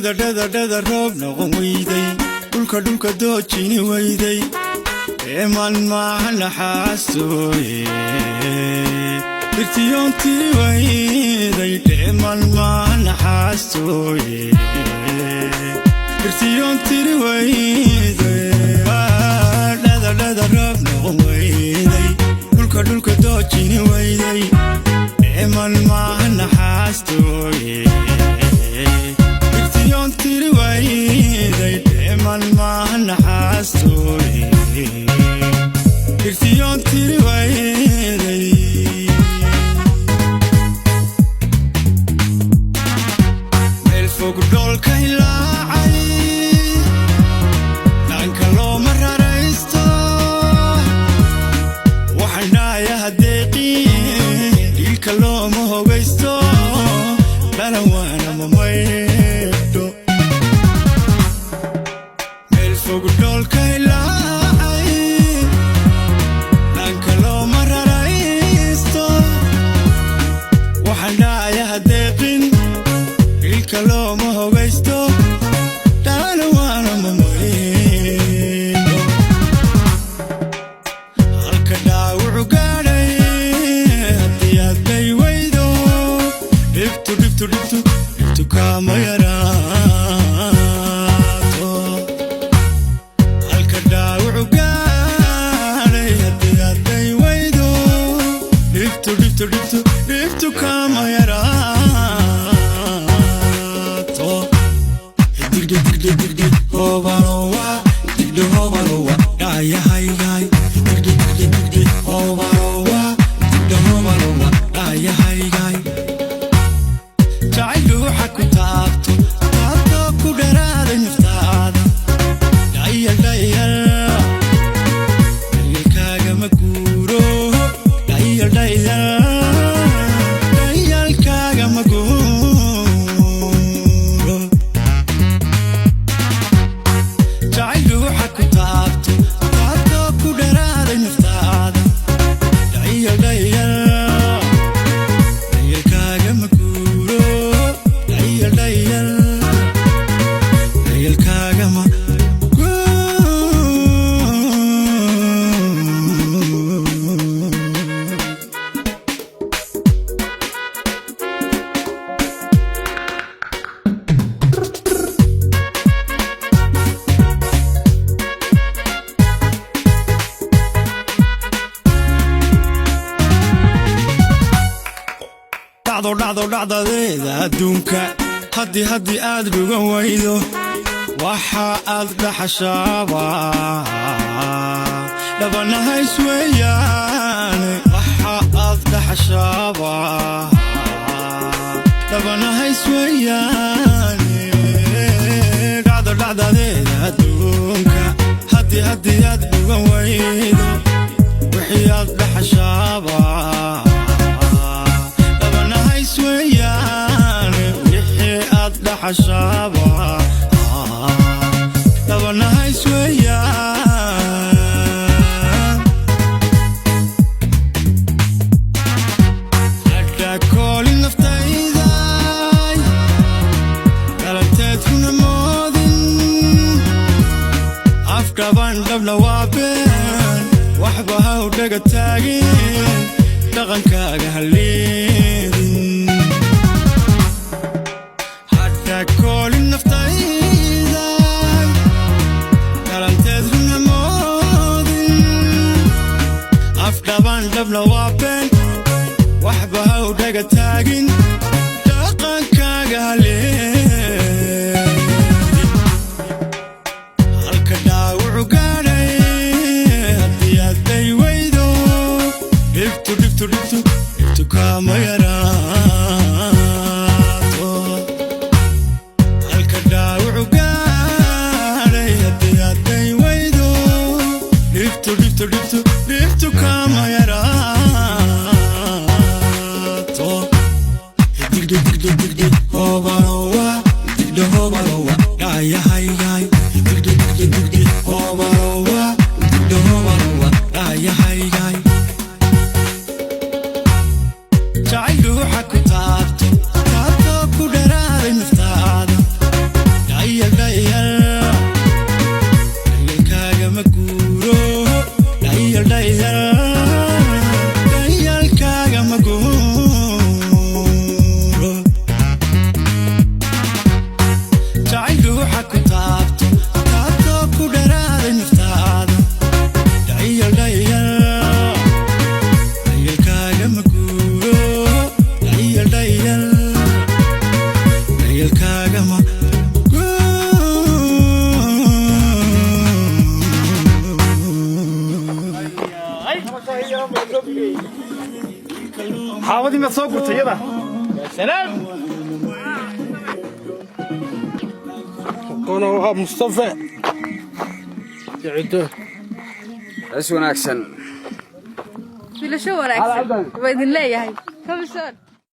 Dhada dhada dhada roob noqon weyday, dhulka dhulka doojini weyday, eeman maaha naxaastooye, dhirtiyoontii weyday, dheeman maaha naxaastooye, dhirtiyoontiri weyday. Dhada dhada roob noqon weyday, dhulka dhulka doojini weyday, eeman maaha naxaastooye, dhirtiyoontiri weyday, dheeman maaha naxaastooye, dhirtiyoontiri weyday. Meel fog dhoolka hilaacay, dhaanka looma raraysto, waxaan dhaayaha deeqiin, dhiilka looma hogaysto, dhalan waana mamaydho. Meel fog dhoolka hilaacay, dhaanka looma raraysto, waxaan dhaayaha deeqin, dhiilka looma hogaysto, dhalan waana mamaydho. Halka dhaawacu gaadhay haddii aad bay weydo, dhibtu dhibtu dhibtu dhibtu kaama yaraato. Halka dhaawacu gaadhay haddii aad bay weydo, dhibtu dhibtu dhibtu dhibtu kaama yaraato. Digdhe digdhe digdhe hoobalowa, digdhe hoobalowa dhaayahaygay, digdhe digdhe digdhe hoobalowa, digdhe hoobalowa dhaayahaygay. Jacayl dhuuxa ku taabto, taabto ku dharaaday naftaada, dhayal dhayal dhayalkaagama guuro, dhayal dhayal dhayalkaagama guuro. Jacayl dhuuxa ku taabto, taabto ku dharaaday naftaada, dhayal dhayal dhayalkaagama guuro, dhayal dhayal dhayalkaagama guuro. Dhacdo dhacdo dhacdadeeda adduunka, haddii aad dhugan weydo, waxa aad dhaxashaaba dhabanahays weeyaane, waxa aad dhaxashaaba dhabanahays weeyaane. Dhacdo dhacdadeeda adduunka, haddii aad dhugan weydo, wixii aad dhaxashaaba dhabanahays weeyaane, wixii aad dhaxashaaba dhabanahays weeyaan. Hadha koolin naftayday, dhalanteed kuna moodin, afdhaban dhabna waa been, waxba haw dhaga taagin, dhaqankaaga haliidin. Hadha koolin naftayday, dhalanteed kuna moodin, afdhaban dhabna waa been, waxba haw dhaga taagin, dhaqankaaga haliidin. Halka dhaawacu gaadhay haddii aad bay weydo, dhibtu dhibtu dhibtu dhibtu kaama yaraato. Halka dhaawacu gaadhay haddii aad bay weydo, dhibtu dhibtu dhibtu dhibtu kaama yaraato. Digdhe digdhe digdhe hoobalowa, digdhe hoobalowa dhaayahaygay, digdhe digdhe digdhe hoobalowa, digdhe hoobalowa dhaayahaygay. Jacayl dhuuxa ku taabto, taabto ku dharaaday naftaada. Ruuxa ku taabto, taabto ku dharaaday naftaada. Dhayal, dhayal, dhayalkaagama guuro. Dhayal, dhayal, dhayalkaagama guuro. Xaabadii maad soo gurtay iyada? Salaam. Kuna waa Mustafa Cido. Is wanaagsan. Filasho wanaagsan waa idin leeyahay. Kabisaan.